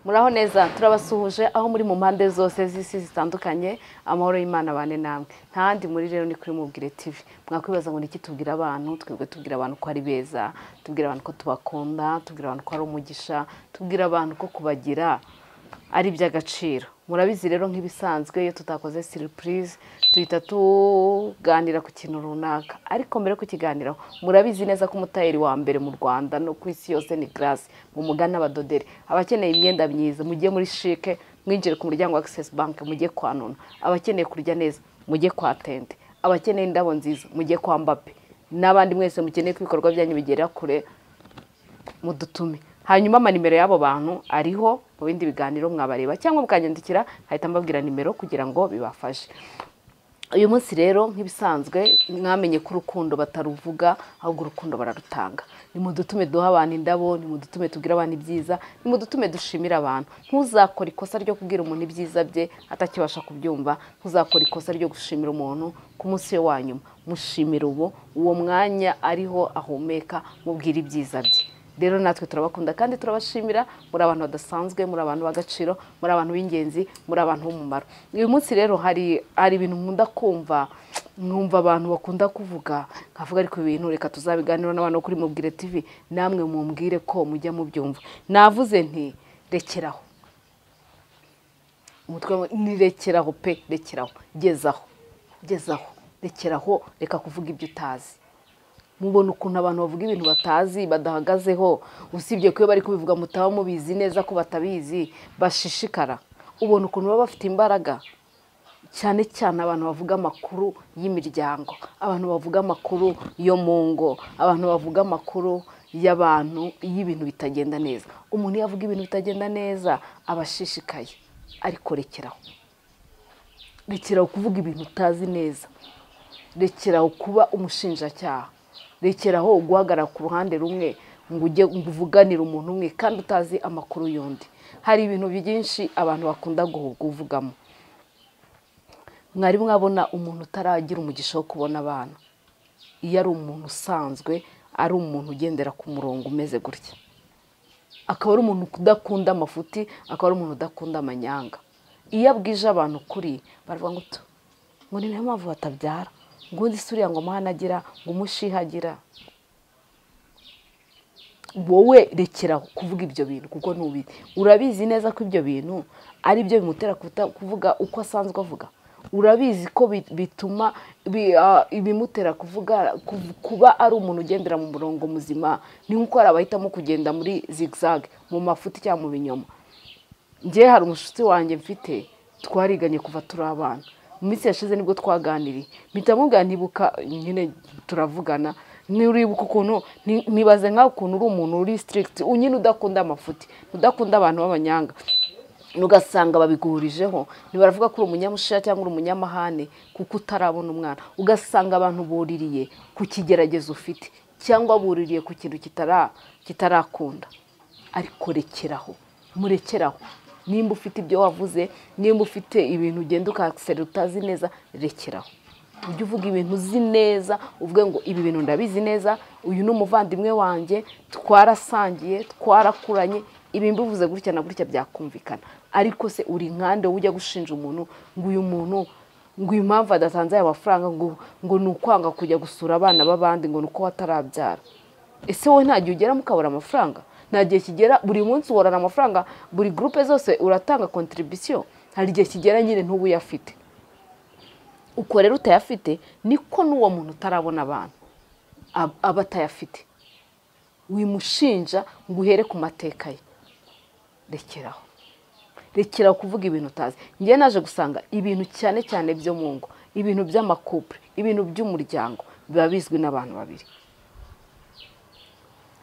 Muraho neza, turabasuhuje aho muri mu mpande zose z'isi zitandukanye. Amahoro y'Imana bane namwe. Ntahandi muri rero ni kuri Mubwire TV. Mwakwibaza ngo niki tubwira abantu? Twebwe tubwira abantu ko ari beza, tubwira abantu ko tubakunda, tubwira abantu ko ari umugisha, tubwira abantu ko kubagira ari iby'agaciro. Murabizi rero nk'ibisanzwe iyo tutakoze surprise tuhita tuganira ku kintu runaka, ariko mbere yo kukiganiraho murabizi neza ko umutayeri wa mbere mu Rwanda no ku isi yose ni Grace. Mumugana abadoderi, abakeneye imyenda myiza mujye muri Chic, mwinjire ku muryango wa Access Bank mujye kwa Nona, abakeneye kurya neza mujye kwa Tente, abakeneye indabo nziza mujye kwa Mbappe, n'abandi mwese mukeneye ko ibikorwa byanyu bigera kure mudutume. Hanyuma amanimero y'abo bantu ariho mu bindi biganiro mwabareba cyangwa mukanyandikira nkahita mbabwira nimero kugira ngo bibafashe. Uyu munsi rero nk'ibisanzwe mwamenye ko urukundo bataruvuga ahubwo urukundo bararutanga. Nimudutume duha abantu indabo, nimudutume tubwire abantu ibyiza, nimudutume dushimira abantu. Ntuzakora ikosa ryo kubwira umuntu ibyiza bye atakibasha kubyumva, ntuzakora ikosa ryo gushimira umuntu ku munsi we wa nyuma. Mushimira ubu uwo mwanya ariho ahumeka, mubwire ibyiza bye. Rero natwe turabakunda kandi turabashimira, muri abantu badasanzwe, muri abantu b'agaciro, muri abantu b'ingenzi, muri abantu b'umumaro. Uyu munsi rero hari ibintu nkunda kumva, nkumva abantu bakunda kuvuga, nkavuga ariko ibintu reka tuzabiganira n'abantu kuri Mubwire TV, namwe mumbwire ko mujya mubyumva. Navuze nti rekeraho. Umutwe ni rekeraho pe, rekeraho, gezaho, gezaho, rekeraho, reka kuvuga ibyo utazi. Mubona ukuntu abantu bavuga ibintu batazi badahagazeho, usibye ko bari kubivuga mutaba mubizi neza ko batabizi, bashishikara. Ubona ukuntu baba bafite imbaraga, cyane cyane abantu bavuga amakuru y'imiryango, abantu bavuga amakuru yo mu ngo, abantu bavuga amakuru y'abantu y'ibintu bitagenda neza. Umuntu yavuga ibintu bitagenda neza abashishikaye, ariko rekeraho. Rekeraho kuvuga ibintu utazi neza. Rekeraho kuba umushinjacyaha. Rekeraho guhagarara ku ruhande rumwe ngo ujye uvuganira umuntu umwe kandi utazi amakuru y'undi. Hari ibintu byinshi abantu bakunda kuvugamo. Mwari mwabona umuntu utaragira umugisha wo kubona abana, iyo ari umuntu usanzwe, ari umuntu ugendera ku murongo umeze gutya, akaba ari umuntu udakunda amafuti, akaba ari umuntu udakunda amanyanga. Iyo abwije abantu kuri baravuga ngo ngo ni mpamvu batabyara, ngo undi suriya ngo amahane agira, ngo umushihagira. Wowe rekeraho kuvuga ibyo bintu kuko ntubizi. Urabizi neza ko ibyo bintu ari byo bimutera kuvuga uko asanzwe avuga. Urabizi ko bituma ibimutera kuvuga kuba ari umuntu ugendera mu murongo muzima. Ni nkuko hari abahitamo kugenda muri zigzag, mu mafuti cyangwa mu binyoma. Njye hari umushuti wanjye mfite twariganye kuva turi abana. Mu minsi yashize nibwo twaganiriye, mpita mubwira ntibuka nyine turavugana, nturibuka ukuntu nibaze nkaho ukuntu uri umuntu uri strict, nyine udakunda amafuti, udakunda abantu b'abanyanga, ugasanga babigurijeho, ntibaravuga ko uri umunyamushiha cyangwa uri umunyamahane kuko utarabona umwana. Ugasanga abantu buririye ku kigeragezo ufite cyangwa buririye ku kintu kitarakunda. Ariko rekeraho, murekeraho. Nimba ufite ibyo wavuze, nimba ufite ibintu ugenda ukaserera utazi neza, rekeraho. Ujye uvuga ibintu uzi neza, uvuge ngo ibi bintu ndabizi neza, uyu ni umuvandimwe wanjye, twarasangiye, twarakuranye, ibi mbivuze gutya na gutya byakumvikana. Ariko se uri nkande ujya gushinja umuntu ngo uyu muntu ngo impamvu adatanze aya mafaranga ngo ni ukwanga kujya gusura abana b'abandi, ngo ni uko watarabyara. Ese wowe nta gihe ugera mukabura amafaranga? Nta gihe kigera buri munsi uhorana amafaranga, buri groupe zose uratanga contribution? Hari igihe kigera nyine ntubu uyafite. Uko rero utayafite niko n'uwo muntu utarabona abantu aba atayafite. Wimushinja ngo uhere ku mateka ye. Rekeraho. Rekeraho kuvuga ibintu utazi. Njye naje gusanga ibintu cyane cyane byo mu ngo, ibintu by'amakouple, ibintu by'umuryango biba bizwi n'abantu babiri.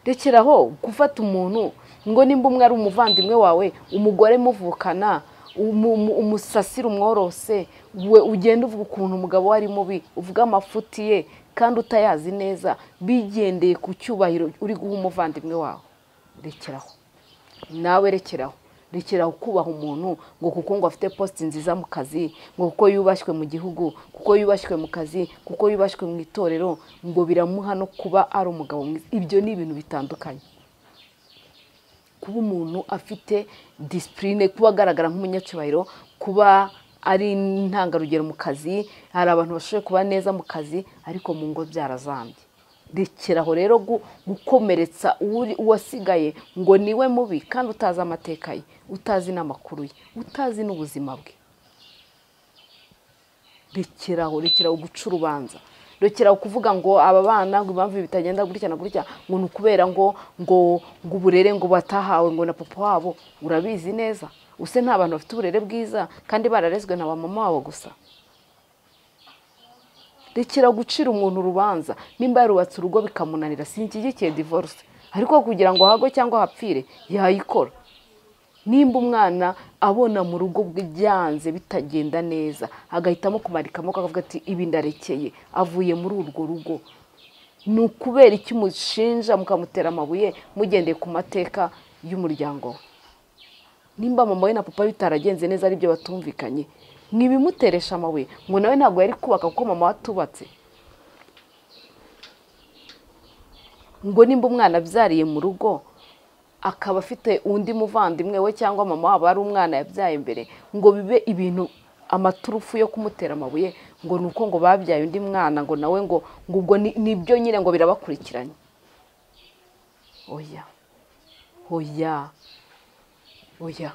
Rekeraho gufata umuntu ngo nimba umwe ari umuvandimwe wawe, umugore muvukana, umusasira umworose, we ugenda uvuga ukuntu umugabo wari mubi, uvuga amafuti ye kandi utayazi neza, bigendeye ku cyubahiro uri guha umuvandimwe wawe. Rekeraho. Nawe rekeraho. Rekeraho kubaha umuntu ngo kuko ngo afite post nziza mu kazi, ngo kuko yubashywe mu gihugu, kuko yubashywe mu kazi, kuko yubashywe mu itorero, ngo biramuha no kuba ari umugabo mwiza. Ibyo ni ibintu bitandukanye. Kuba umuntu afite discipline, kuba agaragara nk'umunyacyubahiro, kuba ari intangarugero mu kazi. Hari abantu bashoboye kuba neza mu kazi ariko mu ngo byarazambye. Rekeraho rero gukomeretsa uwasigaye ngo niwe mubi, kandi utazi amateka ye, utazi n'amakuru ye, utazi n'ubuzima bwe. Rekeraho, rekeraho guca urubanza, rekeraho kuvuga ngo aba bana ngo impamvu bitagenda gutya na gutya ngo ni ukubera ngo ngo ngo uburere ngo batahawe ngo na papa wabo. Urabizi neza use nta bantu bafite uburere bwiza kandi bararezwe na ba mama wabo gusa. Rekera gucira umuntu urubanza nimba yarubatse urugo bikamunanira. Sinshyigikiye divorce, ariko kugira ngo hagwe cyangwa hapfire yayikora. Nimba umwana abona mu rugo byanze bitagenda neza, agahitamo kumarika amaboko akavuga ati ibi ndarekeye, avuye muri urwo rugo, ni ukubera iki umushinja mukamutera amabuye mugendeye ku mateka y'umuryango we? Nimba mama we na papa bitaragenze neza aribyo batumvikanye, ntibimuteresha amabuye ngo nawe ntabwo yari kubaka kuko mama atubatse. Ngo nimba umwana abyariye mu rugo akaba afite undi muvandimwe we cyangwa mama wabo ari umwana yabyaye mbere, ngo bibe ibintu amaturufu yo kumutera amabuye ngo nuko ngo babyaye undi mwana ngo nawe ngo ubwo nibyo nyine ngo birabakurikiranye. Oya, oya, oya,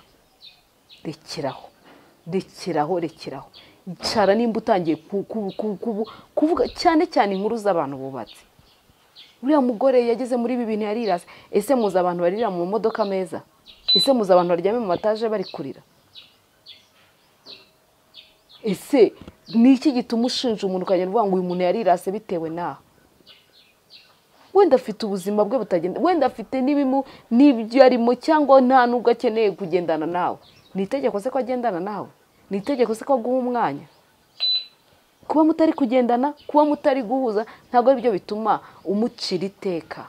rekeraho, rekeraho, rekeraho. Icara nimba utangiye kuvuga cyane cyane inkuru z'abantu bubatse. Uriya mugore yageze muri ibi bintu yarirase. Ese muzi abantu barira mu modoka meza? Ese muzi abantu baryamye mu mataje bari kurira? Ese ni iki gituma ushinja umuntu ukagenda uvuga ngo uyu muntu yarirase bitewe naho? Wenda afite ubuzima bwe butagenda, wenda afite n'ibyo arimo, cyangwa nta nubwo akeneye kugendana nawe. Ni itegeko se ko agendana nawe? Ni itegeko se ko aguha umwanya? Kuba mutari kugendana, kuba mutari guhuza, ntabwo ari byo bituma umucira iteka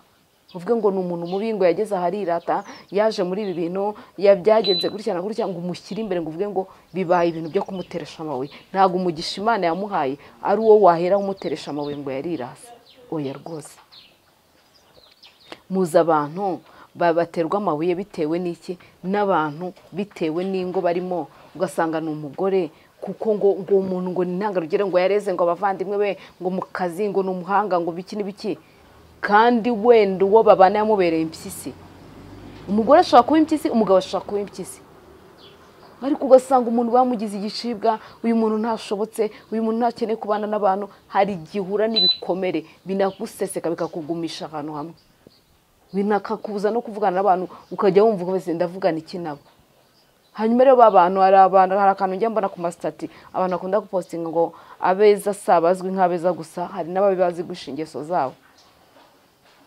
uvuge ngo ni umuntu mubi ngo yageze aharirata, yaje muri ibi bintu, yabyagenze gutya na gutya, ngo umushyire imbere ngo uvuge ngo bibaye ibintu byo kumuteresha amabuye. Ntabwo umugisha Imana yamuhaye ari uwo wahera umuteresha amabuye ngo yarirase. Oya rwose. Muzi abantu baterwa amabuye bitewe n'iki? N'abantu bitewe n'ingo barimo, ugasanga ni umugore kuko ngo umuntu ngo ni intangarugero, ngo yareze ngo abavandimwe be, ngo mu kazi ngo ni umuhanga, ngo biki n'ibiki, kandi wenda uwo babana yamubereye impyisi. Umugore ashobora kuba impyisi, umugabo ashobora kuba impyisi, ariko ugasanga umuntu bamugize igicibwa, uyu muntu ntashobotse, uyu muntu ntakeneye kubana n'abantu. Hari igihe uhura n'ibikomere binaguseseka bikakugumisha ahantu hamwe, binakakubuza no kuvugana n'abantu, ukajya wumva wese ndavugana iki nabo. Hanyuma rero abantu hari akantu njya mbona ku masitati abantu bakunda gupostinga ngo abeza si abazwi nk'abeza gusa, hari n'ababi bazi gusha ingeso zabo.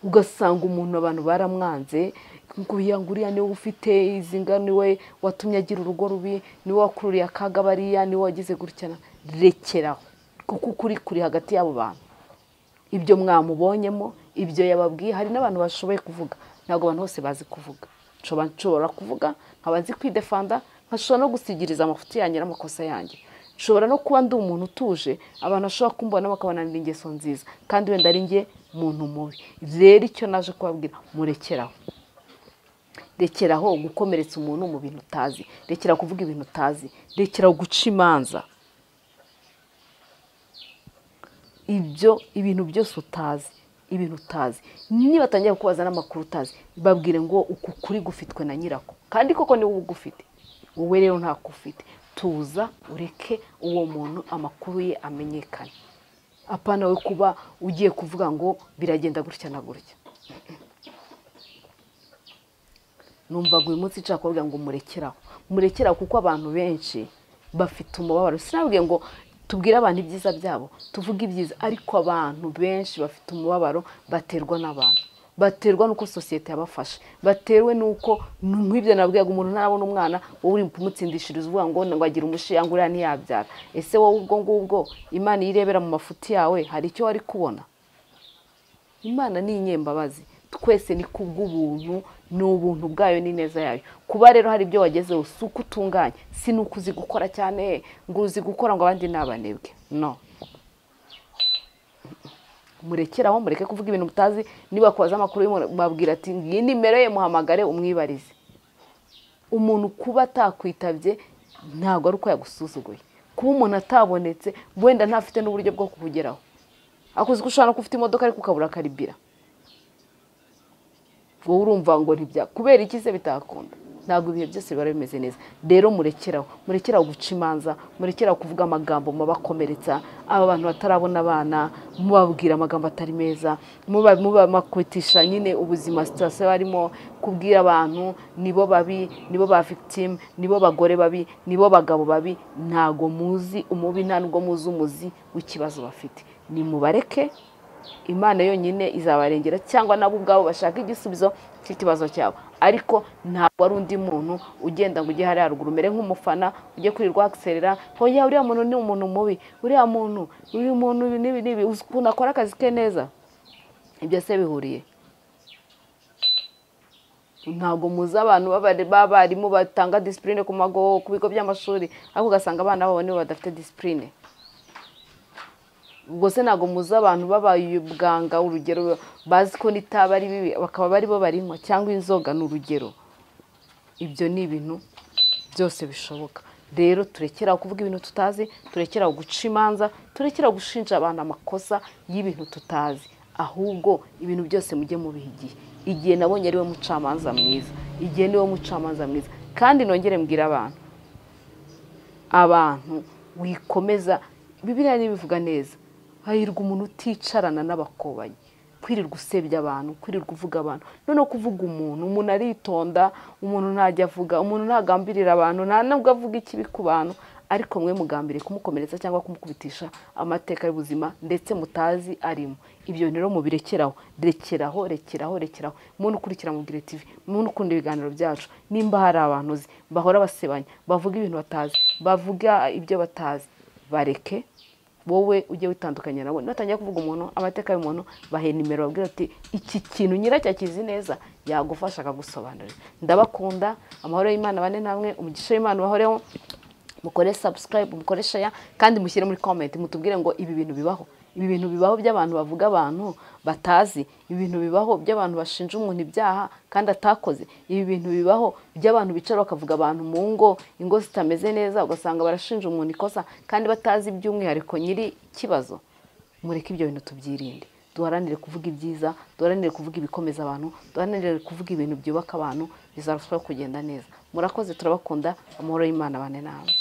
Ugasanga umuntu abantu baramwanze, ngo uriya niwe ufite izi nga, niwe watumye agira urugo rubi, niwe wakururiye akaga bariya, niwe wagize gutya. Rekeraho, kuko ukuri kuri hagati y'abo bantu. Ibyo mwamubonyemo, ibyo yababwiye, hari n'abantu bashoboye kuvuga, ntabwo abantu bose bazi kuvuga. Nshobora kuvuga nkaba nzi kwidefanda, nkashobora no gusigiriza amafuti yanjye n'amakosa yanjye. Nshobora no kuba ndi umuntu utuje, abantu bashobora kumbona bakabona ndi ingeso nziza, kandi wenda ari njye muntu mubi. Rero icyo naje kubabwira, murekeraho. Rekeraho gukomeretsa umuntu mu bintu utazi, rekeraho kuvuga ibintu utazi, rekeraho guca imanza. Ibyo ibintu byose utazi, ibintu utazi, niba batangiye kukubaza n'amakuru utazi, babwire ngo uku kuri gufitwe na nyirako, kandi koko ni wowe ugufite. Wowe rero ntako ufite. Tuza ureke uwo muntu amakuru ye amenyekane, apana we kuba ugiye kuvuga ngo biragenda gutya na gutya. Numvaga uyu munsi nshaka kuvuga ngo murekeraho, murekeraho, kuko abantu benshi bafite umubabaro. Sinabwiye ngo tubwire abantu ibyiza byabo, tuvuge ibyiza, ariko abantu benshi bafite umubabaro baterwa n'abantu, baterwa n'uko sosiyete yabafashe, baterwe n'uko nk'ibyo nabwiyaga umuntu ntarabona umwana, wowe uri kumutsindishiriza uvuga ngo agira umushiya ngo uriya ntiyabyara. Ese wowe ubwo ngubwo Imana irebera mu mafuti yawe hari icyo wari kubona? Imana ni inyembabazi, twese ni kubw'ubuntu, ni ubuntu bwayo n'ineza yayo. Kuba rero hari ibyo wagezeho si uko utunganye, si nuko uzi gukora cyane ngo uzi gukora ngo abandi nabanebwe. No, murekeraho, mureke kuvuga ibintu mutazi. Niba kubaza amakuru babwira ati ngiyi nimero ye, muhamagare umwibarize. Umuntu kuba atakwitabye ntabwo ari uko yagusuzuguye. Kuba umuntu atabonetse wenda ntafite n'uburyo bwo kukugeraho. Akuzi ko ushobora no kuba ufite imodoka ariko ukabura karibira. Wowe urumva ngo ntibya kubera iki se bitakunda? Ntabwo ibihe byose biba bimeze neza. Rero murekeraho guca imanza, murekeraho kuvuga amagambo mubakomeretsa, aba bantu batarabona abana mubabwira amagambo atari meza, mubamakwitisha nyine ubuzima situation barimo, kubwira abantu nibo babi, nibo ba victime, nibo bagore babi, nibo bagabo babi. Ntago muzi umubi, nta nubwo muzi umuzi w'ikibazo bafite. Ni mubareke, Imana yonyine izabarengera, cyangwa nabo ubwabo bashaka igisubizo cy'ikibazo cyabo. Ariko ntabwo ari undi muntu ugenda ngo ujye hariya haruguru umere nk'umufana ujye kwirirwa akiserera, hoya uriya muntu ni umuntu mubi, uriya muntu, uyu muntu ibi n'ibi n'ibi, uzi ukuntu akora akazi ke neza. Ibyo se bihuriye? Ntabwo muzi abantu b'abarimu batanga discipline ku mago, ku bigo by'amashuri, ariko ugasanga abana babo nibo badafite discipline. Ubwo se ntabwo muzi abantu b'abayubwanga, urugero bazi ko n'itabi ari bibi bakaba bari bo barinywa, cyangwa inzoga ni urugero. Ibyo ni ibintu byose bishoboka. Rero turekeraho kuvuga ibintu tutazi, turekeraho guca imanza, turekeraho gushinja abantu amakosa y'ibintu tutazi. Ahubwo ibintu byose mujye mubiha igihe. Igihe nabonye ari we mucamanza mwiza, igihe ni we mucamanza mwiza. Kandi nongere mbwira abantu wikomeza, Bibiliya nibivuga neza, hahirwa umuntu uticarana n'abakobanyi. Kwirirwa usebya abantu, kwirirwa uvuga abantu. Noneho kuvuga umuntu, umuntu aritonda, umuntu ntajya avuga, umuntu ntagambirira abantu, nta nubwo avuga ikibi ku bantu, ariko mwe mugambiriye kumukomeretsa cyangwa kumukubitisha amateka y'ubuzima ndetse mutazi arimo. Ibyo rero mubirekeraho, rekeraho, rekeraho, rekeraho. Umuntu ukurikira Mubwire TV, umuntu ukunda ibiganiro byacu, nimba hari abantu uzi bahora basebanya, bavuga ibintu batazi, bavuga ibyo batazi, bareke. Wowe ujye witandukanya nabo. Natangiye kuvuga umuntu, amateka y'umuntu, bahe nimero babwira ati iki kintu nyiracyo akizi neza, yagufasha akagusobanurira. Ndabakunda, amahoro y'Imana bane namwe, umugisha w'Imana ubahoreho. Mukore subscribe, mukore share, kandi mushyire muri comment mutubwire ngo ibi bintu bibaho. Ibi bintu bibaho by'abantu bavuga abantu batazi, ibi bintu bibaho by'abantu bashinja umuntu ibyaha kandi atakoze, ibi bintu bibaho by'abantu bicara bakavuga abantu mu ngo, ingo zitameze neza, ugasanga barashinja umuntu ikosa kandi batazi by'umwihariko nyiri kibazo. Mureke ibyo bintu tubyirinde. Duharanire kuvuga ibyiza, duharanire kuvuga ibikomeza abantu, duharanire kuvuga ibintu byubaka abantu, bizarushaho kugenda neza. Murakoze, turabakunda, amahoro y'Imana bane namwe.